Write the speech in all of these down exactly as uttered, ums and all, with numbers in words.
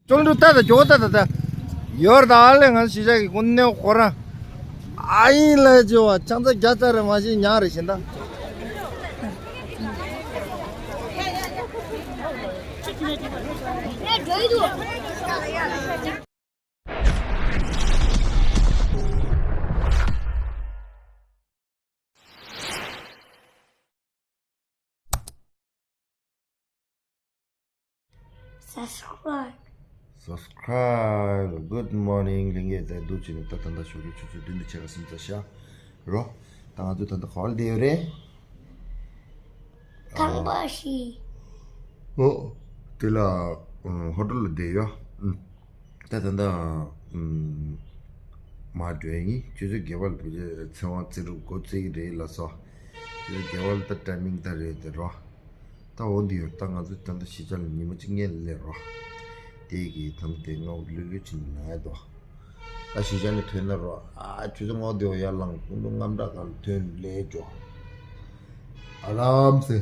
ཅོལ་འདུག་ཏ་ད་ཇོ་ཏ་ད་ད། ཡོར་ད་ཨ་ལེ་ང་གཞིས་ཆགས་ཀྱི་ཀུན་ནེ་ཁོ་རང་། ཨ་ཡིན་ལ་ཇོ་བ་ཆང་ཚ་རྒྱ་ཚ་རེ་མ་ཤེས་ཉག་རེ་བཞིན་ད། Subscribe. Subscribe. Good morning. ལིང་གེ་ད་འདུག་ཅི་ནས་ད་ད་ད་ཞོགས་ཀྱི་ཆུ་ཚོད་བདུན་དང་ཕྱེད་ཀ་ཟིན་ཚར་ཤག་རོ། ད་ང་ཚོ་ད་ད་ག་བར་བསྡད་ཡོད་རེད། ཁང་པ་ཞིག་ཨོ། དེ་ལ་ཧོ་ཊེལ་ལ་བསྡད་ཡོད། ད་ད་ད་མ་འགྲོ་ཡིན་ཆུ་ཚོད་བརྒྱད་པ་ལ་བུ་ཆེ་ཚེ་དབང་རྩེ་དྲུག་འགོ་བཙུགས་ཀྱི་རེད་ལ་སོ། ཆུ་ཚོད་བརྒྱད་པ་ལ་ད་ཊའི་མིང་ད་རེད་དེ་རོ། ད་འོ་འདི་ཡོད་ད་ང་ཚོ་ད་ད་གཞིས་ཆགས་ལ་ཉི་མ་གཅིག་སྔོན་ལ་སླེབས་རོ། དེ་གི་ད་དེ་ང་ལུས་ལུས་ཕྱིན་ནས་ལངས་ཡ་དོ། ད་གཞིས་ཆགས་ནས་ཐོན་ན་རོ་ཨ་ཆུ་ཚོད་ལྔ་པ་དེ་བ་ཡར་ལངས་ཀུན་ཏུ་རྔམ་དྲག་ག་ལ་ཐོན་ལས་འཇོ། ཨ་རམ་སེ།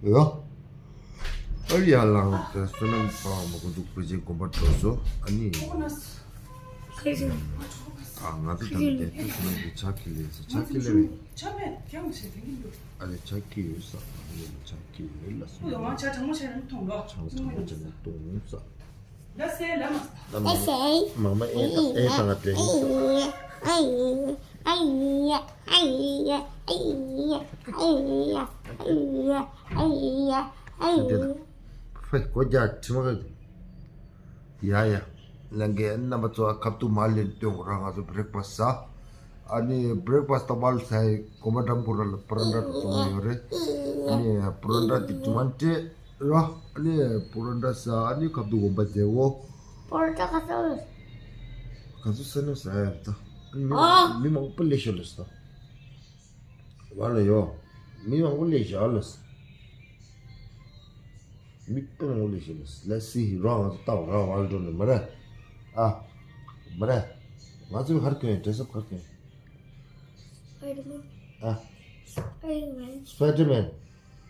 ཡོ། ཨ་ཡར་ལངས་ཏེ་བསོད་ནམས་ཕ་མ་ཀུན་ཏུ་བུ་ཆེ་དགོན་པ་འགྲོ་སོ་ཨ་ནི། ཨ་ང་ཚོ་ད་ནི་དེ་ཚོ་བསོད་ནམས་ཀྱི་ཕྱག་གི་ལས་སོ་ཕྱག་གི་ལས་རེད། ཨ་ལས་ཕྱག་གི་ཡོད་ས་ཨ་ལས་ཕྱག་གི་ཡོད་ལ་སོ། ཕྱག་གྲང་མོ་བྱས་ནས་གཏོང་ལོ། ཕྱག་གྲང་མོ་བྱས་ནས་གཏོང་ས། ད་སེ་ལ་མ། ད་མ་མ་མ་ཨེ་ཨེ་ད་ང་དྲན་ཡིན་ས། ཕེ་གོ་རྒྱ་དྲི་མ་ག་ཡ་ཡ། ལང་གའི་རྣམ་པ་ཚོ་ཁ་ཐུག་མ་ལེན་སྟོན་གོ་ར་ང་ཚོ་བྷི་རེག་ཕ་སི་ཟ། ཨ་ནི་བྷི་རེག་ཕ་སི་ད་པལ་སའི་གོམ་པ་འགྲམ་པོ་ར་ལ་པ་རན་ཏྲ་ཚོང་ཡོད་རེད། ཨ་ནི་པ་རན་ཏྲ་དེ་དུ་མ་སྤྲད་ར། ཨ་ནི་པ་རན་ཏྲ་ཟ་ཨ་ནི་ཁ་ཐུག་གོམ་པ་རྫས་འོ། པ་རན་ཏྲ་ག་ཚོད། ག་ཚོད་ཟ་ན་ཟ་ཡ་རེད་ད། ཨ་ནི་མི་མང་པོ་ལས་ཤོར་ལས་སོ། བ་ལ་ཡོ། མི་མང་པོ་ལས་ཞག་ལ། མི་དཔེ་མང་པོ་ལས་ཞག་ལ། Let's see རོགས་ང་ཚོ་ལྟ་བ་ར་བ་ལ་འགྲོ་ནས་མ་རེད། ཨ། མ་རེད། ང་ཚོའི་ཧར་གྱོན་ཡིན་ཌེ་རེ་སི་ཨབ་ཧར་གྱོན་ཡིན། Spider-Man. ཨ། Spider-Man. Spider-Man.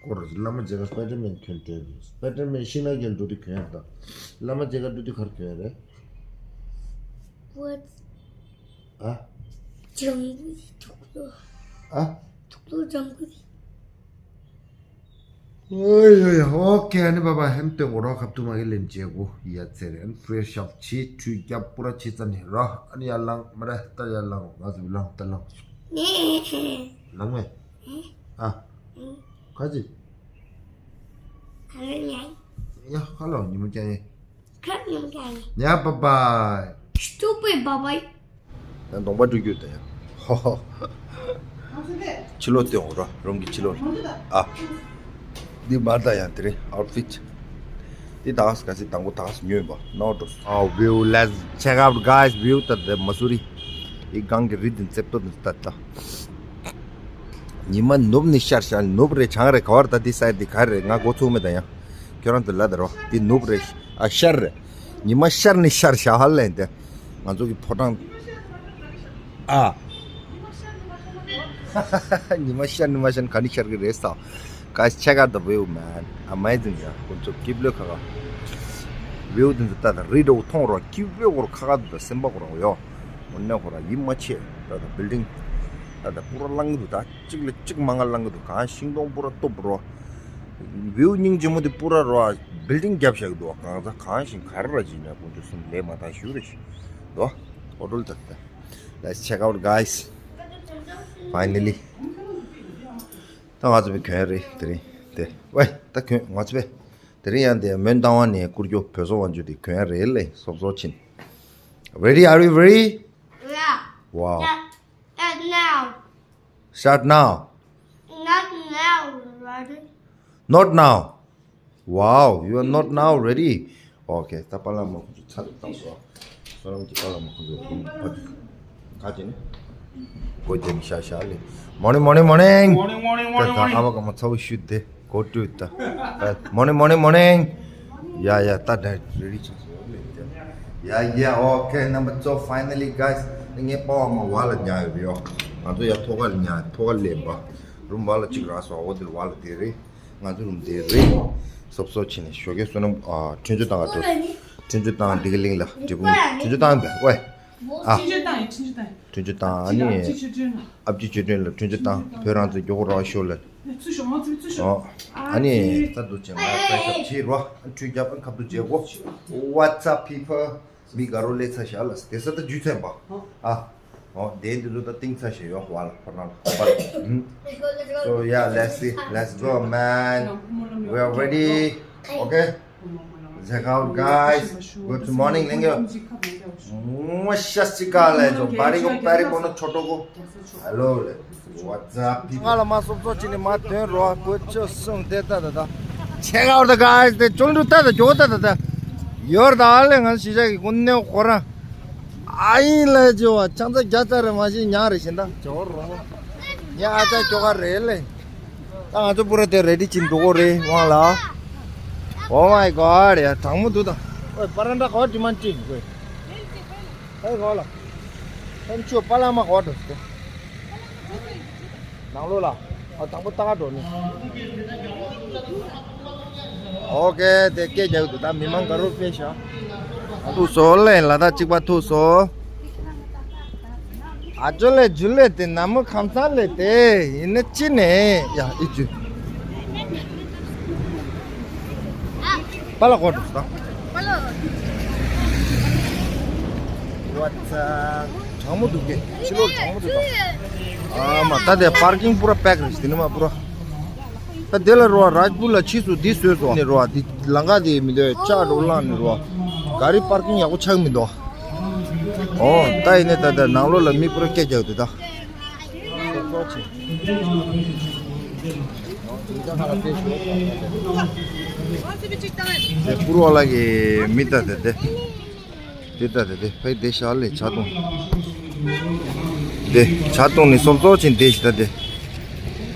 སྐོར་བླ་མ་མཇལ་ཁ་སྤའི་ཌར་མེན་གྱོན་འགྲོ་དུས་སྤའི་ཌར་མེན་ཤི་ན་གྱོན་འགྲོ་དུས་གྱོན་ཡག་དང་། བླ་མ་མཇལ་ཁ་འགྲོ་དུས་ག་རེ་གྱོན་ཡག་རེད། What? ཨ། ལྗང་གུ་དེ་དུག་ལོ། ཨ། དུག་ལོ་ལྗང་གུ་དེ། ཨོ་ཡ་ཡ་ཨོ་ཁེ། ཨ་ནི་བ་བ་ཧེམ་ཏེ་འོ་རོགས་ཁབ་ཏུ་མ་གི་ལེན་བྱེད་གོ་ཡ་ཚེ་རེ་ཨན་ཕེ་ཤབ་ཆི་ཁྲུས་རྒྱབ་པུ་ར་ཆི་ཙ་ནི་ར་ཨ་ནི་ཡ་ལང་མ་ར་ཏ་ཡ་ལང་ང་ཚོ་ལང་ཏ་ལང་། ལང་མེ། ཨ། ཁ་ཅིག་ཡ་ཁ་ལོ་ཉི་མ་ཀྱང་ཡིན། ཁ་ཉི་མ་ཀྱང་ཡིན། ཡ་bye bye། Stupid bye bye། ཡང་གདོང་པ་འཁྲུ་རྒྱུ་དང་ཡང་། ཧོ་ཧོ། ཕྱི་ལོགས་སྟོན་འོང་ར་རུམ་གྱི་ཕྱི་ལོགས་ལ། ཨ། འདི་མར་ད་ཡང་དེ་རིང་ཨའུཊ་ཕིཊ། འདི་ད་ག་ས་ག་སི་དང་པོ་ད་ག་ས་ཉོས་པ་ནོ་འགྲོ། Oh view, let's check out guys view ད་དེ་མ་སུ་རི། འདི་སྒང་གི་རི་འདི་རྩེབ་ཏོ་འདི་ད་ད། ཉི་མ་ནུབ་ནི་ཤར་ཤར་ནུབ་རེད་བྱང་རེད་ག་བར་ད་འདི་སའི་འདི་ག་རེད་ང་མགོ་ཚུགས་མེད་ད་ཡང་། ཁྱོད་རང་ཚོ་ལ་ད་རོ་འདི་ནུབ་རེད་ཨ་ཤར་རེད། ཉི་མ་ཤར་ནི་ཤར་ཤར་ཧ་ལས་འདི། ང་ཚོ་གི་ཕོ་བྲང་། ཨ། ཉི་མ་ཤར་ནི་མ་ཤར་ནི་ག་ནི་ཤར་གི་རེད་ས། Guys, check out the view, man. Amazing, yeah. ཁོང་ཚོ་སྐྱིབ་ལོས་ཁ་ཁ། View དེ་ཚོ་ད་ད་རི་འདྲ་བོ་མཐོང་རོགས་སྐྱིབ་ལོས་ཁོར་ཁ་ཁ་དུ་ད་སེམས་པ་ཁོ་རང་ཡོ། འོ་ནས་ཁོ་རང་ཡིད་མ་ཆེས་ད་ད་building ད་ད་པུ་ར་ལང་གི་འདུག་ད་གཅིག་ལ་གཅིག་མ་ང་ལང་གི་འདུག་གང་ཤིང་སྡོང་པུ་ར་སྟོབས་རོ། View སྙིང་རྗེ་མོ་དེ་པུ་ར་རོ་building རྒྱབ་བཞག་གི་འདུག་གང་ཟག་གང་ཤིང་ག་རེ་ར་བྱིན་ན་ཁོང་ཚོ་སེམས་ལས་མ་ཐག་ཞུ་རེ་ཞུ། དོ། ཨོ་ཏོལ་ད་ད། Let's check out, guys. Finally. ད་ང་ཚོ་བའི་གྱོན་རེད་དེ་རིང་དེ་ཝེ་ད་གྱོན་ང་ཚོ་བའི་དེ་རིང་ཡང་དེ་མོན་རྟ་དབང་ནས་སྐུར་སྐྱོབ་བོད་སོག་དབང་ཆུ་དེ་གྱོན་རེད་ལེ་སོབ་སོབ་ཕྱིན། Ready? Are you ready? Yeah. Wow. Not, not now. Start now. Not now, brother. Not now. Wow, you are not now ready. Okay, ད་པཱ་ལགས་མ་ཁོང་ཚོ་ཚར་བཏང་སོང་། བསོད་ནམས་ཀྱི་པཱ་ལགས་མ་ཁོང་ཚོ་ཁོང་ཕ་གི་ཁ་ཅིག་ནི་སྒོ་རྒྱབ་ནས་ཤག་ཤག་ལེ། Morning, morning, morning. Morning, morning, morning, ད་ད་morning. ཨ་མ་ག་མ་ཚ་བོ་ཤུ་དེ་གོ་ཏུ་ད། Morning, morning, morning. ཡ་ཡ་ད་ད་རེ་རི་ཆགས་སོང་ལེ། ཡ་ཡ་okay, number two, finally, guys. ངས་པཱ་ཨ་མ་བ་ལ་ཉར་ཡོད་པ་ཡོ། ང་ཚོ་ཡ་ཐོག་ཁ་ལ་ཉར་ཐོག་ཁ་ལེན་པ། རུམ་བ་ལ་གཅིག་རག་སོང་འོ་དེ་བ་ལ་དེ་རེད། ང་ཚོ་རུམ་དེ་རེད། སོབ་སོབ་ཕྱིན་ནས་ཞོགས་ཀས་བསོད་ནམས་ཨ་ཁྲུན་ཆུ་བཏང་ག་འགྲོ། འཕྲིན་བཅོལ་བཏང་། འདི་ག་གླིང་ལ་འབྲས་སྤུངས་འཕྲིན་བཅོལ་བཏང་པས། ཝེ། ཨ། འཕྲིན་བཅོལ་བཏང་ཡིན། འཕྲིན་བཅོལ་བཏང་ཡིན། འཕྲིན་བཅོལ་བཏང་། ཨ་ནི། ཨ་ཕྱི་ཆོས་སྒྲོན་ལ་འཕྲིན་བཅོལ་བཏང་། བོད་རང་བཙན་མགྱོགས་པོ་རག་ཤོག་ལ། ཚུར་ཤོག་ཨོ་ཚུར་ཤོག་ཨོ། ཨ་ནི། ས་འདུག་ཅན་ང་ས་ཞབས་ཕྱི་རོ། ཨ་འཕྲུལ་རྒྱག་པ་ཁབ་ཏུ་བརྗེ་གོ། What's up people? མི་དགའ་རོགས་ལས་ཚ་ཞག་ལ་དེ་ས་ད་ཇུས་ཚན་པ། ཨ། ཨོ་དེ་འདི་ཚོ་ད་ཏིང་ཚ་ཞེ་ཡོག་བ་ལ་ཁོ་རང་ལ་ཧོ་པ་ལ། So yeah, let's see, let's go man, we are ready. Okay, check out guys. Good morning ལེང་གེ། ངོ་ཤ་སི་ཀ་ལ་ཇོ་བ་རི་གོ་པ་རི་པོ་ནོ་ཆོ་ཏོ་གོ། Hello ལེ། What's up people? ང་ལ་མ་སོབ་སོབ་ཅི་ནི་མ་དོན་རོ་ཀོ་ཆོ་སུང་དེ་ད་ད་ད། Check out the guys. དེ་ཅོལ་འདུ་ད་ད་ཇོ་ད་ད་ད། ཡོར་ད་ཨ་ལེ་ང་ཤི་ཤ་གི་ཀུན་ནེ་ཁོ་རང་། ཨ་ཡིན་ལ་ཇོ་བ་ཆང་ཚ་རྒྱ་ཚ་རེ་མ་ཤི་ཉག་རེ་བཞིན་ད་ཇོ་རོ། ཉག་ཨ་ཅག་ཁྱོ་ག་རེད་ལེ། ད་ང་ཚོ་པུ་ར་དེ་རེ་ཌི་ཅིག་འགྲོ་གོ་རེད་དབང་ལ། Oh my god ཡ་གྲང་མོ་འདུག་ད། ཨོའི་པ་ར་འདྲ་གོ་ཌི་མན་ཊི་ཡིན་གོ། ཨེ་གོ་ལ། ཨེམ་ཆུ་པ་ལ་མ་གོ་འགྲོ་སྟེ། ནང་ལོགས་ལ། ཨ་དང་པོ་ལྟ་ག་འགྲོ་ནི། ཨོ་ཀེ་དེ་སྐད་རྒྱག་འདུག་ད་མི་མང་དགའ་རོགས་དཔེ་ཤ། ཐུག་སོ་ལེ་ལ་ད་གཅིག་པ་ཐུག་སོ། ཨ་ཅོ་ལེ་ཇུ་ལེ་དེ་ན་མོ་ཁམས་ཚང་ལེ་དེ་ཡིན་ན་ཅི་ནས་ཡ་ཨི་ཇུ། པ་ལ་གོ་འགྲོ་སོང་། པ་ལ། What's up? གྲང་མོ་འདུག་གེ་ཕྱི་ལོགས་གྲང་མོ་འདུག་ད། ཨ་མ་ད་དེ་པར་ཀིང་པུ་ར་པེག་རེད་དེ་ནི་མ་པུ་ར། ད་དེ་ལ་རོ་རཱཇ་པུར་ལ་ཕྱིས་སུ་འདི་བཟོས་སོང་ནི་རོ་འདི་ལམ་ཁ་དེ་མི་འདུག་ལྕགས་རོ་ལངས་ནི་རོ། ག་རི་པར་ཀིང་ཡག་པོ་ཆགས་མི་འདུག་ཨོ་ད་ཡིན་ནི་ད་ད་ནང་ལོགས་ལ་མི་པུ་ར་སྐད་རྒྱག་འདུག་ད། དེ་པུར་བ་ལ་གི་མི་ད་དེ་དེ། དེ་ད་དེ་དེ་ཕའི་དེ་ཤ་ལེ་ཆ་ཏུང་། དེ་ཆ་ཏུང་ནི་སོབ་སོབ་ཅིན་དེ་ཤི་ད་དེ།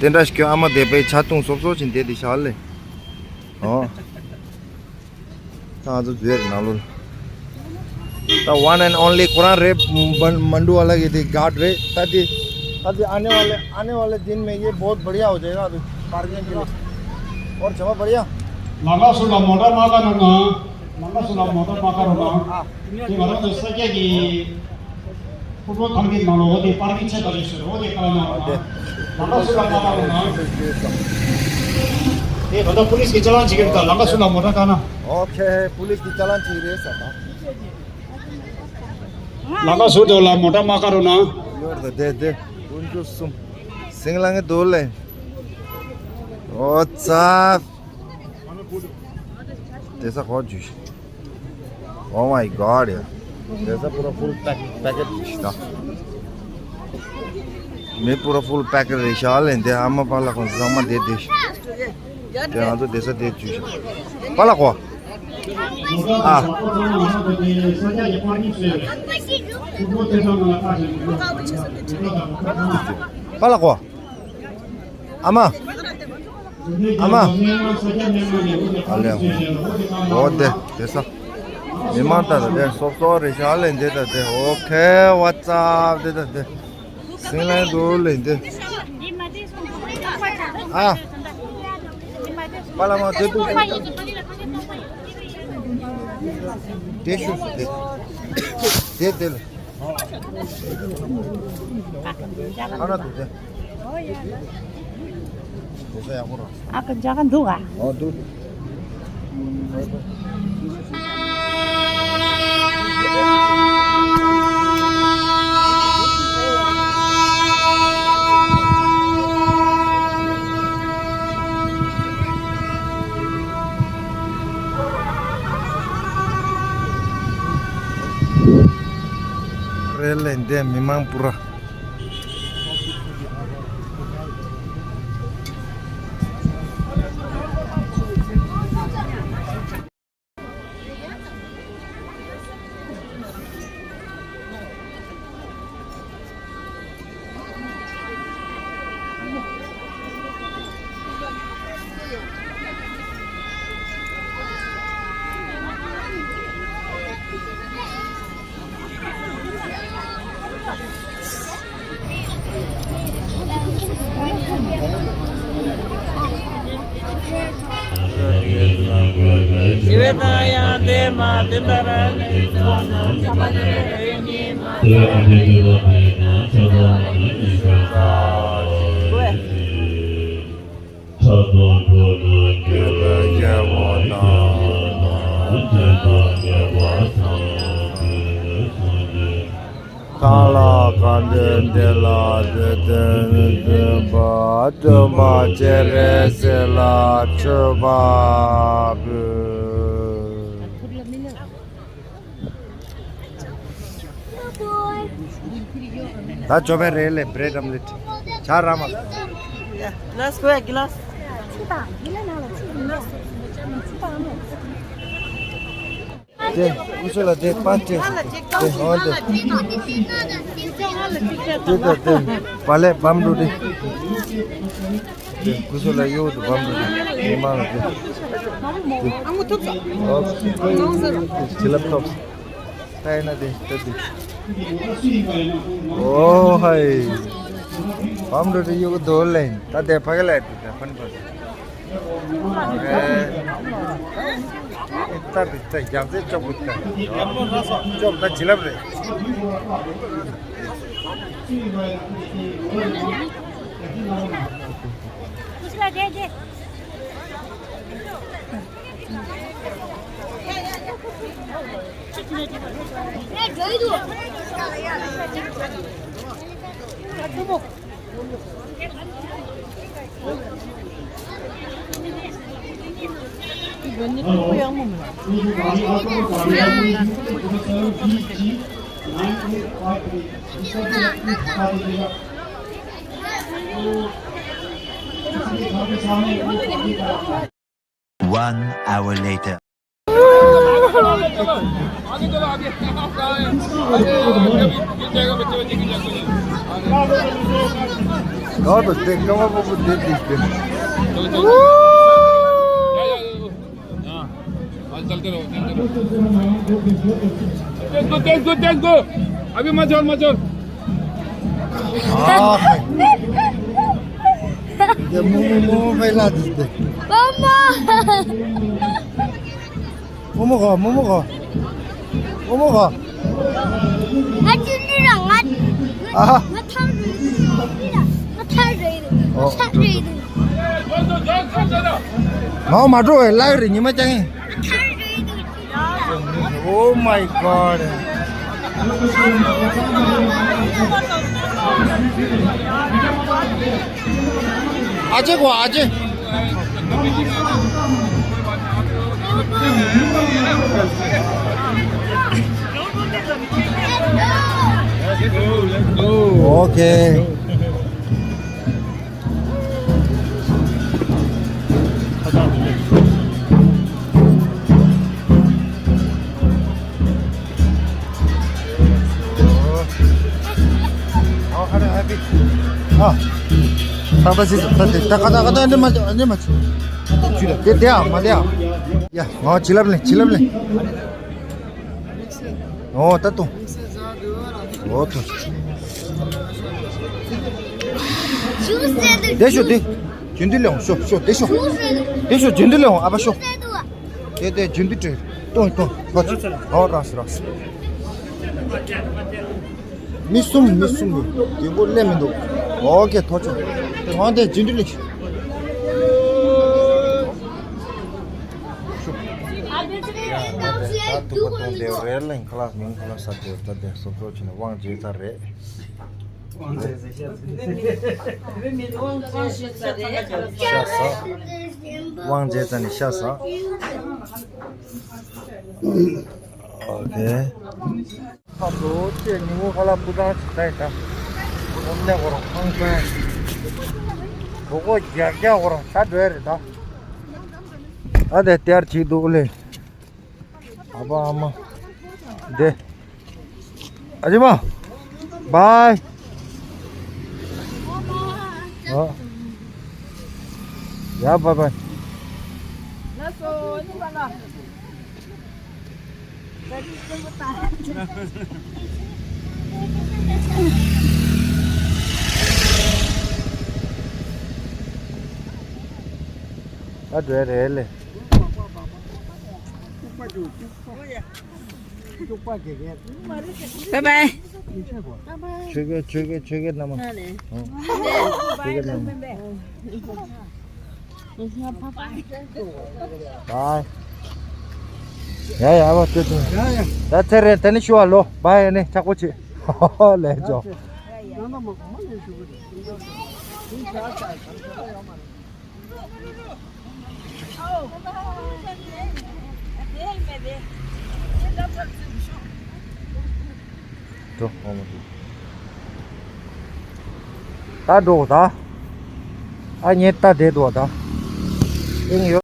དེ་འདྲ་ཞིག་ཨ་མ་དེ་ཕའི་ཆ་ཏུང་སོབ་སོབ་ཅིན་དེ་དེ་ཤ་ལེ། ཨོ། ད་ང་ཚོ་ཛེར་ནང་ལོ། ད་one and only ཁོ་རང་རེད། མ་མ་འདུག་བ་ལ་གི་དེ་གཱཌ་རེད་ད་དེ། ད་དེ་आने वाले आने वाले दिन में ये बहुत बढ़िया हो जाएगा अभी पार्किंग के लिए। और जगह बढ़िया। लंका सुला मोटा माका ना। लंका सुला मोटा माका ना। हाँ। ये वाला तो सके कि फुटबॉल ཁང་གི་ནང་ལོགས་དེ་པར་ཀིང་ཆེ་ད་རེད་ཟེར་འོ་དེ་ཁ་ན་ཨ་དེ། ལམ་ཁ་སུ་ལ་མ་ལ་ན། དེ་ད་ལྟ་པུ་ལིས་ཀྱི་ཅ་ལན་བྱེད་ཀྱི་རེད་ད་ལམ་ཁ་སུ་ལ་མོ་ཊ་བཀག་ན། ཨོ་ཁེ་པུ་ལིས་ཀྱི་ཅ་ལན་བྱེད་ཀྱི་རེད་ཟེར་ད། ལམ་ཁ་སུ་དེ་ལ་མོ་ཊ་མ་བཀག་རོགས་གནང་། ཡོད་ད་དེ་དེ་ཀུན་སྤྱོད་གསུམ། སིང་ལ་ངའི་དོ་ལེ། ཨོ་ཙ། དེ་ས་གོ་ཇུས། Oh my god ཡ། དེ་ས་པུ་ར་ཕུལ་པེག་པེ་ཀེཊ་ཞིག་དང་། མི་པུ་ར་ཕུལ་པེ་ཀེཊ་རེད་ཤག་ལེ་འདི་ཨ་མ་པཱ་ལགས་ཁོང་ཚོ་ཚང་མ་དེ་དེ་ཞིག་དེ་ང་ཚོ་དེ་ས་དེ་ཇུས་ཤག་པཱ་ལགས་གོ། ཨ། པཱ་ལགས་གོ། ཨ་མ། ཨ་མ། ཨ་ལེ། འོ་དེ་དེ་ས། མི་མང་ད་ད་དེ་སོབ་སོབ་རེད་ཤག་ཨ་ལེ་འདི་ད་དེ། Okay, what's up འདི་ད་དེ། སིང་ལན་དུ་ལེ་འདི། ཨ། པཱ་ལགས་མ་དེ་དུ། དེ་ཤུ་དེ། དེ་དེ་ལ། ཨ་ན་དུ་དེ། དེ་ས་ཡག་པོ་ར། ཨ་ཀ་ཇ་ག་འདུག་ག་ཨོ་འདུག་རེད་ལེ་འདི་མི་མང་པུ་ར། གང་ལ་གང་འདུལ་འདི་ལ་འདོད་དོན་སྟོན་པ། སྟོན་པ་སྤྱན་རས་གཟིགས་ལ་མཆོད་པ་འབུལ། ད་ཅོ་བེ་རེ་ལེ་བྷི་རེཌ་ཨོམ་ལེཊ། ཇ་ར་མ། གི་ལཱས་གོ་ཡ་གི་ལཱས། དེ་ཀུ་ཤུ་ལ་དེ་པ་ཅེ། དེ་ཧོ་དེ། དེ་དེ་དེ་བ་ལེ་བམ་འགྲོ་དེ། དེ་ཀུ་ཤུ་ལ་ཡོད་དུ་བམ་འགྲོ་དེ། མི་མང་ལ་དེ། ཨོ། ཅི་ལབ་ཐོབ། ད་ཡིན་ན་དེ་ད་དེ། ཨོ་ཧའི། བམ་འགྲོ་དེ་ཡོད་དོ་ལེན། ད་དེ་ཕ་གི་ལ་དེ་ད་ཕན་ཕན། ཨེ། ད་རེད་ད་རྒྱག་རྩེ་ཅོག་གི་ད། ཅོག་ད་བྱིན་རླབས་རེད། One hour later. God, the thing, come up with this thing. हाँ, चलते रहो, चलते रहो। तेज को, तेज को, तेज को। अभी मत छोड़, मत छोड़। हाँ। ये मुंह, मुंह फैला देते। मामा। ཨོ་མོ་གོ། ཨོ་མོ་གོ། ཨོ་མོ་གོ། ང་ཅི་ནི་ར་ང་། ཨ་ཧ། ང་ཐར་རེད། ང་ཐར་རེད། ང་ཐར་རེད། ང་མ་འགྲོ་བའི་ལག་རེད་ཉི་མ་ཅང་ཡིན། ང་ཐར་རེད། Oh my God. ཨ་ཅེ་གོ་ཨ་ཅེ། ཨོ་ཁེ། ཨ། ད་ད་ཅི་ད་དེ་ད་ཀ་ད་ཀ་ད་འདི་མ་འདི་མ་ཅི། ད་ཅི་ད་དེ་དེ་ཨ་མ་དེ་ཨ། ཡ་ང་བྱིན་རླབས་ལེན་བྱིན་རླབས་ལེན། ཨོ་ད་ཏོ། ཨོ་ཏོ། དེ་ཤོ་དེ། རྒྱུན་དུ་ལེན་ཤོ་ཤོ་དེ་ཤོ། དེ་ཤོ་རྒྱུན་དུ་ལེན་ཨ་བ་ཤོ། དེ་དེ་རྒྱུན་དུ་སྤྲད། ཏོ་ཏོ་ཏོ། ཨོ་རགས་རགས། མི་གསུམ་མི་གསུམ་ཡོད། རྒྱུན་པོ་སླེབས་མི་འདུག་ཨོ་ཀེ་ཐོ་ཆོ། དེ་དེ་རྒྱུན་དུ་ལེན་ཤོ། ད་ཐུག་པ་གཏོང་དེ་རེད་ལེན་ཁ་ལག་མིན་ཁ་ལག་ས་དེ་ད་དེ་སོབ་སོབ་བྱས་ནས་དབང་བྱེད་ཚར་རེད། དབང་བྱེད་ཚར་ནས་ཤ་ཟ། ཨོ་ཁེ། ཁ་སོ་ཅེ་ཉིན་མོ་ཁ་ལག་སྤུ་ཐང་ཅིག་ད་ཡིན་ད། ཨོམ་ནེ་གོ་རང་ཁང་ཁང་། གྲོད་ཁོག་རྒྱག་རྒྱག་གོ་རང་ད་འགྲོ་ཡ་རེད་ད། ཨ་དེ་ཏེར་ཅིག་འདུག་ལེ། ཨ་ཕ་ཨ་མ། འདི། ཨ་ཅེ་མ། བའི། ཨ། ཡ་བའི་བའི། ཨ་འདྲ་རེད་ལེ། བའི་བའི། ཆོས་སྐད་ཆོས་སྐད་ཆོས་སྐད་རྣམ་མ། ཨོ། ཆོས་སྐད་རྣམ་མ། བའི། ཡ་ཡ་བ་ཏུ་ཏུ། ཡ་ཡ། ད་ཚེ་རེ་ད་ནི་ཤུ་བ་ལོ་བ་ཡ་ནི་ཆག་པོ་ཆེ། ལས་ཇོ། འགྲོ་འོང་མ་འགྲོ། ད་འགྲོ་ད། ཨ་ཉེ་ད་བསྡད་འདུག་ད། ཨིན་ཡོད།